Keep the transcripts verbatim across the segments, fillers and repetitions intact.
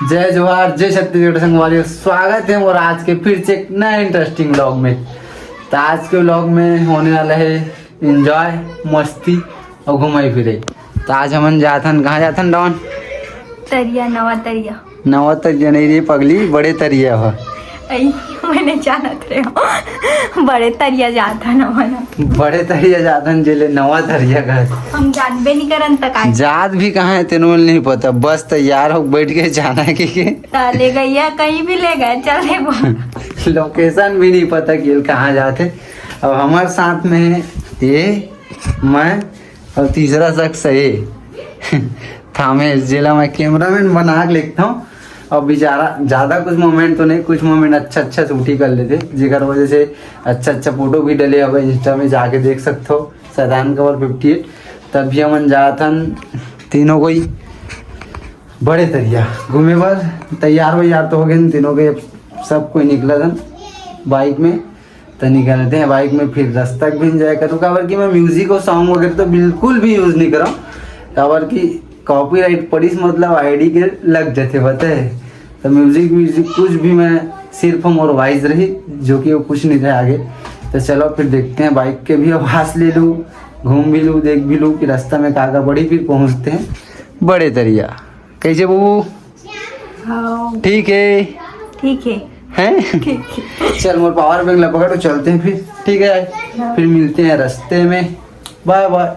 जय जोहार, जय छत्तीसगढ़ संगवारी, स्वागत है मोर आज के फिर से एक नए इंटरेस्टिंग व्लॉग में। तो आज के व्लॉग में होने वाला है एंजॉय, मस्ती और घुमाई फिरे। तो आज हमन जाथन, कहाँ जाथन डॉन? तरिया, नवा तरिया। नवा तरिया नहीं रे पगली, बड़े तरिया ह। अई, मैंने जानत रहे हो। बड़े तरिया जाथन हमन। बड़े तरिया जाथन, जेले नवा तरिया कहत। हम जानबे नहीं करन त का। जात भी कहाँ है तेनो ल नहीं पता, बस तैयार हो बैठ के जाना है कि के। त ले गइया कहीं भी ले गए, चल देबो। लोकेशन भी नहीं पता कि कहाँ जाते। अब हमारे साथ में है ये, मैं और तीसरा शख्स है ये। थामेश, जेला मैं कैमरामैन बना के लिखता हूँ। अब बेचारा ज़्यादा कुछ मोमेंट तो नहीं, कुछ मोमेंट अच्छा अच्छा शूट ही कर लेते, जेकर वजह से अच्छा अच्छा फोटो भी डले हवे इंस्टा में, जाके देख सकते हो, शैतान कवर फिफ्टी एट। तभी हमन जाथन तीनों कोई बड़े तरिया घूमे बर। तैयार वैयार तो हो गए तीनों के, सब कोई निकला था बाइक में। तो निकलते हैं बाइक में, फिर रास्ता भी एंजॉय करूँ, काबर कि मैं म्यूजिक और सॉन्ग वगैरह तो बिल्कुल भी यूज़ नहीं करा, काबर कि कॉपीराइट पड़िस, मतलब आईडी के लग जाते, पता है। तो म्यूजिक म्यूजिक कुछ भी मैं सिर्फ मोर वॉइस रही, जो कि वो कुछ नहीं रहे आगे। तो चलो फिर देखते हैं, बाइक के भी आवाज़ ले लूँ, घूम भी लूँ, देख भी लूँ कि रास्ता में का का पड़ी, फिर पहुँचते हैं बड़े तरिया। कैसे बबू? हाँ। ठीक है। ठीक है। हैं? ठीक है। चल, मोर पावर बैंक ला पकड़, चलते हैं फिर। ठीक है, हाँ। फिर मिलते हैं रास्ते में। बाय बाय।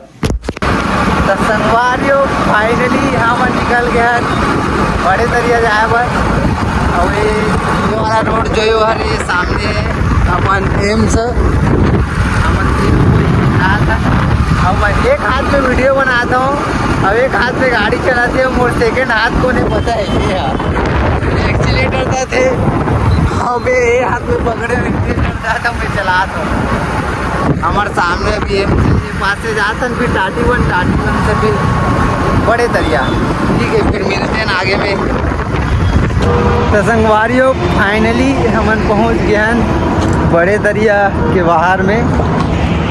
तो संगवारियों, फाइनली हम निकल गए हैं बड़े तरिया जाए बर। अब ये, ये वाला रोड जो है, वो हर ये सामने है, अपन एम्स, हमन तीन कोई रहा था। अब मैं एक हाथ में वीडियो बनाता हूँ, अब एक हाथ में गाड़ी चलाते हैं, मोर सेकंड हाथ को नहीं पता है ये यार, एक्सीलेटर था थे, अब ये हाथ में पकड़े हुए एक्सीलेटर था, तो मैं चला था। हमारे सामने अभी एम्स पास से जाथन, फिर टाटी वन, टाटी वन से फिर बड़े तरिया। ठीक है, फिर मिलते हैं आगे में। तो संगवारियों, फाइनली हमन पहुंच गए हैं बड़े तरिया के बाहर में।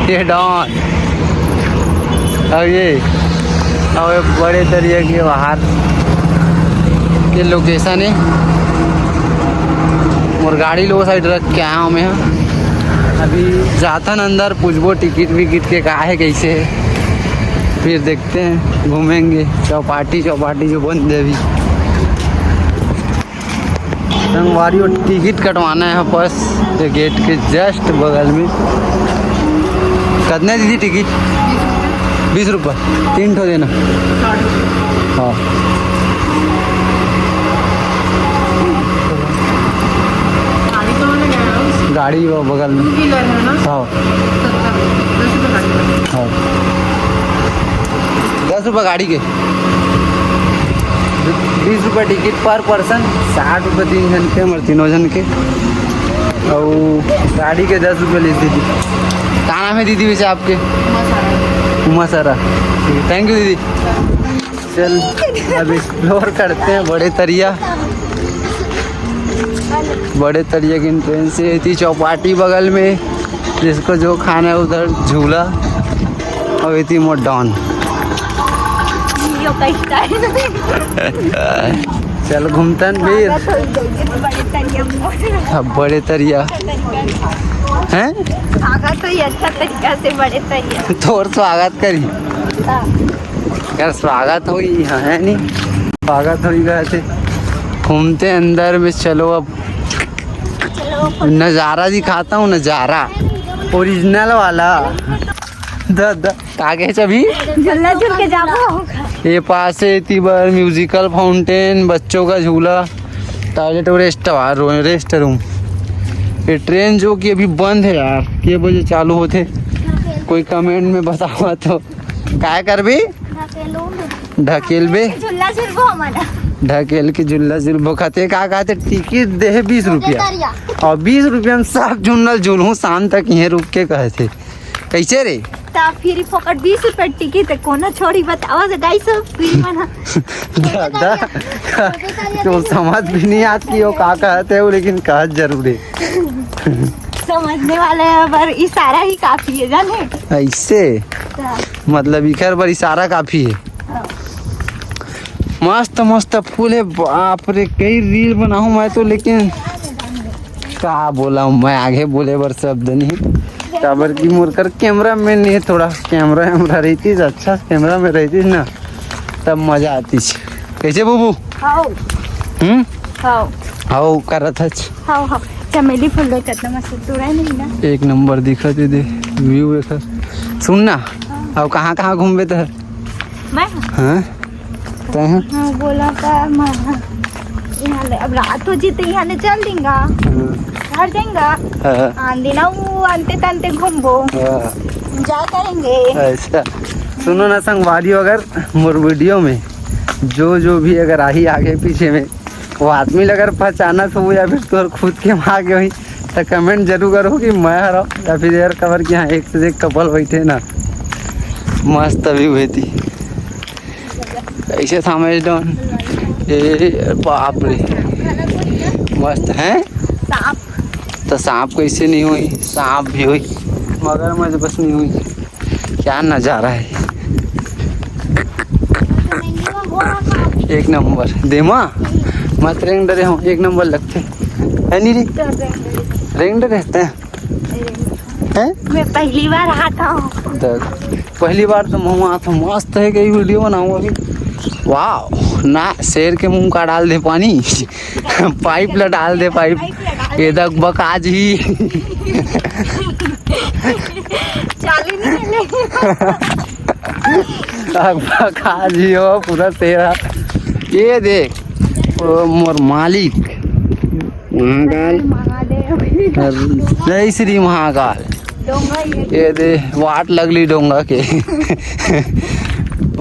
ये डॉन, अब ये, अब ये बड़े तरिया के बाहर के लोकेशन है। मोर गाड़ी लो साइड रख के आया हूँ मैं। अभी जाथन अंदर, पूछबो टिकट विकट के का है, कैसे है, फिर देखते हैं, घूमेंगे। चौपाटी, चौपाटी जो बंद है अभी। संगवारी, वो टिकट कटवाना है बस, ये गेट के जस्ट बगल में। कितना दीदी टिकट? बीस रुपये, तीन ठो देना। हाँ, गाड़ी वो बगल में। टू व्हीलर है ना? हाँ। हाँ, दस रुपये गाड़ी के, बीस रुपये टिकट पर पर्सन, साठ रुपये तीन जन के, हमारे तीनों जन के, और गाड़ी के दस रुपये ली दीदी। क्या नाम है दीदी वैसे आपके? उमा सारा। Thank you दीदी। चल, अब एक्सप्लोर करते हैं बड़े तरिया। बड़े तरिया की एंट्रेंस है, इतनी चौपाटी बगल में, जिसको जो खाना है उधर झूला, और इतनी मोर डॉन। चल घूमतन फिर। अब बड़े तरिया हैं? स्वागत होई अच्छा तरीका से बड़े तरिया। तोर स्वागत करी। हाँ। यार स्वागत होई, हाँ, है नहीं? स्वागत होई गए थे। घूमते अंदर में, चलो अब नज़ारा दिखाता हूँ, नज़ारा ओरिजिनल वाला। द, द, आगे से अभी झूला झूल के जाबो। ये पास है इतनी बार म्यूजिकल फाउंटेन, बच्चों का झूला, टॉयलेट और रेस्ट, रेस्ट रूम। ये ट्रेन जो कि अभी बंद है यार, के बजे चालू होते, कोई कमेंट में बतावा तो। काय करबी? ढकेलबे? झूला झूलबो हमारा। ढकेल के झूला झूलबो खाते, का कहते, टिकट दे है बीस रुपया। और बीस रुपया में सब झूला झूलहूँ शाम तक, यहीं रुक के कहते। कैसे रे? ता फिर फोकट बीस रुपया टिकट है, कोनो छोड़ी बतावा से ढाई सौ फ्री में ना। दादा, तो समझ भी नहीं आती हो का कहते हो, लेकिन कहत जरूर है। समझने वाले हैं, पर इशारा ही काफी है, जाने? ऐसे? हाँ। मतलब इखर बर इशारा काफी है। हाँ। मस्त मस्त फूल हे, बाप रे, कई reel बनाहूँ मैं तो, लेकिन का बोला हूँ मैं, आगे बोले बर शब्द नहीं, काबर कि मोर कर camera man नहीं हे, थोड़ा camera वैमरा रहतीस, अच्छा camera man रहतीस ना, तब मजा आतीस। कैसे बुबू? हाव। हम्म? हाव। हाव करत हच। हाव, हाव। चमेली फूल देख, कितना मस्त तोड़ा नहीं ना। एक नंबर दिखत हे दे, view एकर। सुन ना, हाँ। अब कहाँ कहाँ घूमबे त? मैं? हाँ? तैं? हाँ, बोला था, मैं, यहाँ ले, अब रात हो जी तो यहाँ ले चल देंगा। हाँ। घर जाएंगा। हाँ। आंधी ना वो अंते तंते घूमबो। हाँ। Enjoy करेंगे। अच्छा। सुनो ना संगवारी, अगर मोर video में जो जो भी अगर आही आगे पीछे में, वो आदमी ला अगर पहचानत हो या फिर तोर खुद के माँ के होही, त comment जरूर करो कि मैं हरव या फिर यार, काबर कि यहाँ एक से एक couple बैठे ना, मस्त view हे ती। कैसे था मैं डॉन? ए बाप रे, मस्त हे। सांप। त सांप कैसे नहीं होही, सांप भी होही, मगरमच्छ बस नहीं होही। क्या नजारा हे, एक नंबर। देमा मत रेंग डरे हो, एक नंबर लगथे, है नी रे? रेंग डरे रहते हैं। हैं? मैं पहली बार आता हूँ। देख, पहली बार तो मैं आता हूँ, मस्त हे, कई video बनाऊँ अभी। वाह, ना शेर के मुंह का डाल दे पानी। Pipe ला डाल दे, pipe। ये तक बका जी। चालू नहीं है। बका जी हो पूरा तेरा। ये देख, ओ मोर मालिक। महाकाल। महादेव। जय श्री महाकाल। डोंगा ये। ये दे, वाट लगली डोंगा के।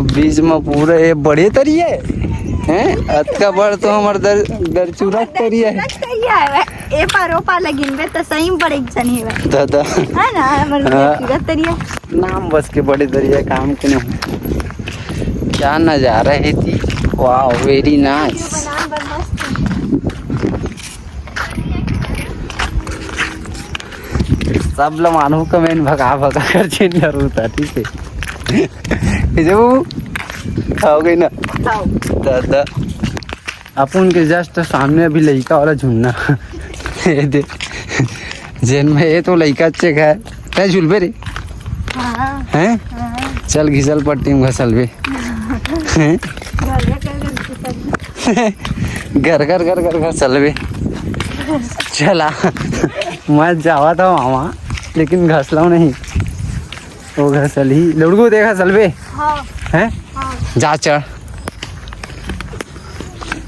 बीच में पूरा ये बड़े तरिया हे, हैं? अतका बड़ तो हमर दर, दरचुरा तरिया हे। तरिया हे। ए पार ओ पार लगिन बे, त सही में बड़े जनी हे। दादा। है ना, हमर हाँ। दरचुरा तरिया। नाम बस के बड़े तरिया, काम के नहीं। क्या नजारा हे ती। Wow, very nice। बनान बर मस्त। सब ला मानहू comment भगा भगा कर चिन्ह जरूरत हे, ठीक हे? ये जो हो गई ना। हाव। दादा, अपन के just सामने अभी लइका वाला झुलना। ये दे, जेन में ये तो लइका चेक हे, तैं झुलबे रे। हाँ। हैं? हाँ। चल घिसल पट्टी में घसलबे। हैं? घर घर घर घर घिसल। घर घर घर घर घसलबे। चला, मैं जावा था मामा, लेकिन घसलाओ नहीं। वो घसलही, लड़को देखा सलबे। हाँ। हैं? हाँ। जा चढ़।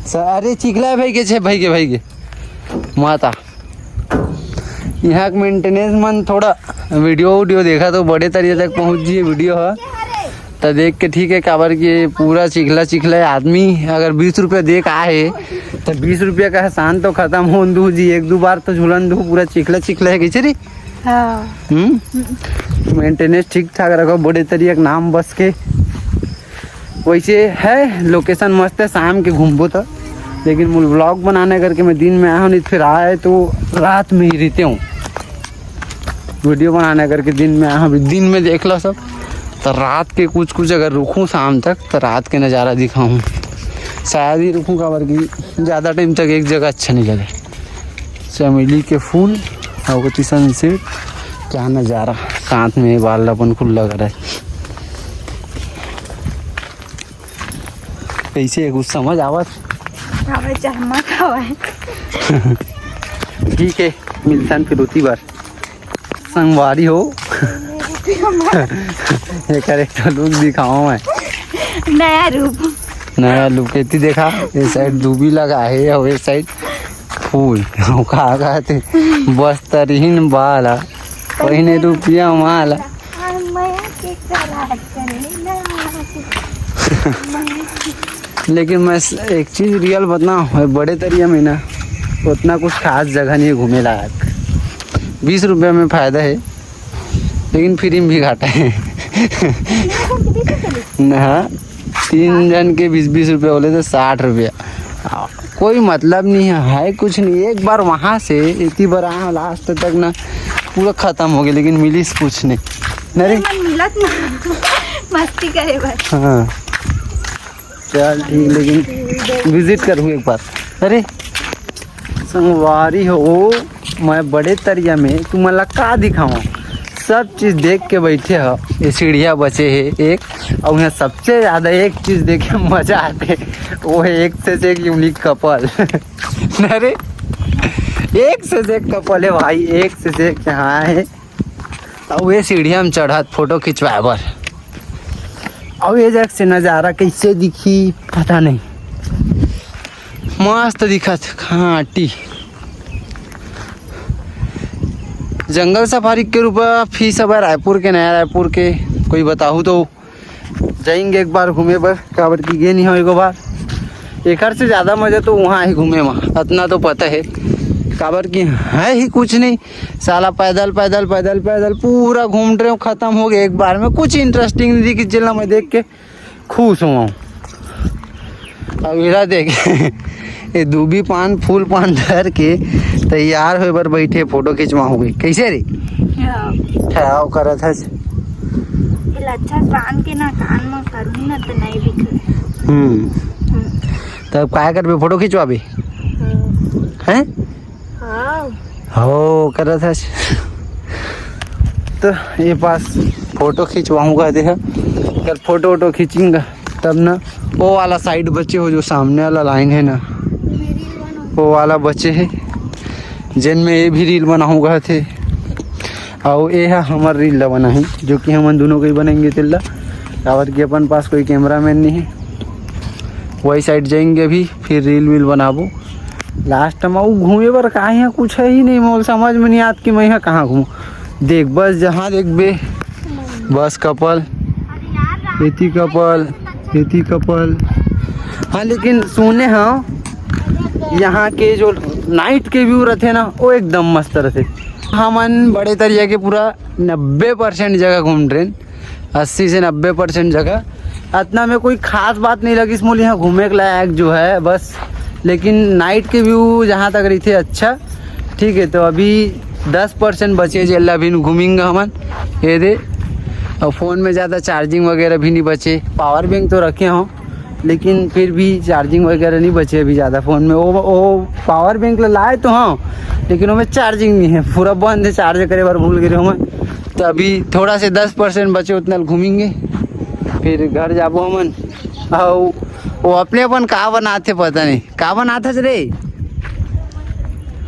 स-, अरे चिखला हे भाई के, छे भाई के, भाई के। माता। यहाँ के maintenance मन थोड़ा video उडियो देखा तो बड़े तरिया तक पहुँच जी video ह। त देख के ठीक हे, काबर कि पूरा चिखला चिखला हे। आदमी अगर बीस रुपया दे के आए हे, त बीस रुपया का एहसान तो खतम होन दू जी। एक दो बार तो झुलन दू, पूरा चिखला चिखला हे, कैसे रे? हाँ। हम्म? हम्म। Maintenance ठीक ठाक रखो, बड़े तरिया के नाम बस के। वैसे हे, location मस्त हे, शाम के घूमबो त, लेकिन मूल vlog बनाने करके मैं दिन में आया हूँ, नहीं तो फिर आए तो रात में ही रहते हूँ। Video बनाने करके दिन में आया हूँ, अभी दिन में देख लो सब। तो रात के कुछ कुछ अगर रुकूँ शाम तक, तो रात के नज़ारा दिखाऊँ। शायद ही रुकूँ, काबर कि ज़्यादा time तक एक जगह अच्छा नहीं लगे। चमेली के फूल अउ ओती sunset, क्या नजारा। साथ में बाल अपन खुला करे। कैसे हे, कुछ समझ आवत? हवे चहमक हवे। ठीक हे, मिलथन फिर ओती बार। संगवारी हो। एकर एक ठो look दिखाओ मैं। नया रूप। नया look। एती देखा, ये side दूबी लगा हे अउ ये side फूल। अउ का कहते? बस्तरहीन बाला, पहिने रुपया माला। लेकिन मैं स-, एक चीज real बताऊं, बड़े तरिया में ना उतना कुछ खास जगह नहीं हे घूमे लायक। बीस रुपया में फायदा हे, लेकिन free में भी घाटा हे। ना, तीन जन के बीस बीस रुपया होले तो साठ रुपया। कोई मतलब नहीं हे, हे कुछ नहीं। एक बार वहाँ से इतनी बार आया last तक ना, पूरा खतम हो गया, लेकिन मिलिस कुछ नहीं। ना रे? मन मिलत ना, मस्ती करे बर। हाँ। चल ठीक, लेकिन विजिट करहूँ एक बार। अरे संगवारी हो, मैं बड़े तरिया में तुमन ला का दिखाऊं, सब चीज देख के बैठे ह। ये सीढ़िया बचे हे एक, और यहाँ सबसे ज्यादा एक चीज देखे मजा आते, वो है एक से एक यूनिक कपल। अरे एक से एक कपल है भाई, एक से एक यहाँ है। और ये सीढ़िया में चढ़त फोटो खिंचवाए बर। और ये जगह से नजारा कैसे दिखी पता नहीं, मस्त दिखत खाटी। जंगल सफारी के रूप फीस अब रायपुर के, नया रायपुर के। कोई बताहू तो जाएंगे एक बार घूमे बर, काबर की गे नहीं हो एको बार। एकर से ज्यादा मजा तो वहाँ ही घूमे में, अतना तो पता है। काबर की है ही कुछ नहीं, साला पैदल पैदल पैदल पैदल पूरा घूम रहे हो, खत्म हो गए एक बार में। कुछ इंटरेस्टिंग नहीं दिखी, जिला मैं देख के खुश हुआ। अब इला देख, ये दूबी पान फूल पान धर के तैयार होए बर बैठे, फोटो खिंचवाहूँ। कैसे रे? हाँ। ठहराव करत हस। ये लच्छा बांध के ना कान में करूँ ना तो नहीं दिखे। हम्म। हम्म। तब काय करबे, फोटो खिंचवाबे? हाँ। हैं? हाँ। हो करत हस। तो ये पास फोटो खिंचवाहूँ कहते हैं, कल फोटो वोटो खींचेंगे तब ना। वो वाला साइड बचे हो, जो सामने वाला लाइन है ना, वो वाला बचे है, जिन में ये भी रील बनाहूँ कहते। और ये है हमार रील ला बनाही, जो कि हमन दोनों को ही बनाएंगे तेला, काबर कि अपन पास कोई कैमरामैन नहीं है। वही साइड जाएंगे अभी, फिर रील वील बनाबो। लास्ट में वो घूमे बर का यहाँ कुछ है ही नहीं, मोल समझ में नहीं आत कि मैं यहाँ कहाँ घूमूँ। देख बस जहाँ देखबे बस कपल, एती कपल, एती कपल। हाँ लेकिन सुने हाँ, यहाँ के जो नाइट के व्यू रहते ना, वो एकदम मस्त रहते। हमन बड़े तरिया के पूरा नब्बे परसेंट जगह घूम रहे, अस्सी से नब्बे परसेंट जगह। अतना में कोई खास बात नहीं लगिस मोल यहाँ घूमे के लायक जो है बस, लेकिन नाइट के व्यू जहाँ तक रही थे अच्छा। ठीक है, तो अभी दस परसेंट बचे जेला अभी घूमेंगे हमन। ये दे, और फ़ोन में ज़्यादा चार्जिंग वगैरह भी नहीं बचे, पावर बैंक तो रखे हों लेकिन फिर भी चार्जिंग वगैरह नहीं बचे अभी ज़्यादा फ़ोन में। वो वो पावर बैंक ला लाए तो हाँ, लेकिन ओमे चार्जिंग नहीं है, पूरा बंद है, चार्ज करे बर भूल गए हूँ मैं। तो अभी थोड़ा से दस परसेंट बचे, उतना घूमेंगे, फिर घर जाबो हमन। और वो अपने अपन का बनाते पता नहीं, का बनाते रे?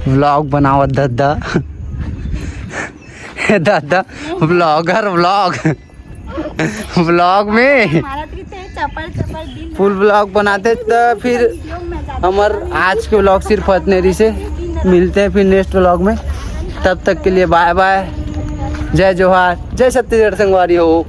व्लॉग बनावत दद्दा। दद्दा व्लॉगर व्लॉग। व्लॉग में हमारा तो कितने चपड़ चपड़ दिन फुल व्लॉग बनाते तो फिर वीडियो में जाते हमर आज के व्लॉग सिर्फ इतने रही से। मिलते हैं फिर नेक्स्ट व्लॉग में, तब तक के लिए बाय बाय, जय जोहार, जय छत्तीसगढ़ संगवारी हो।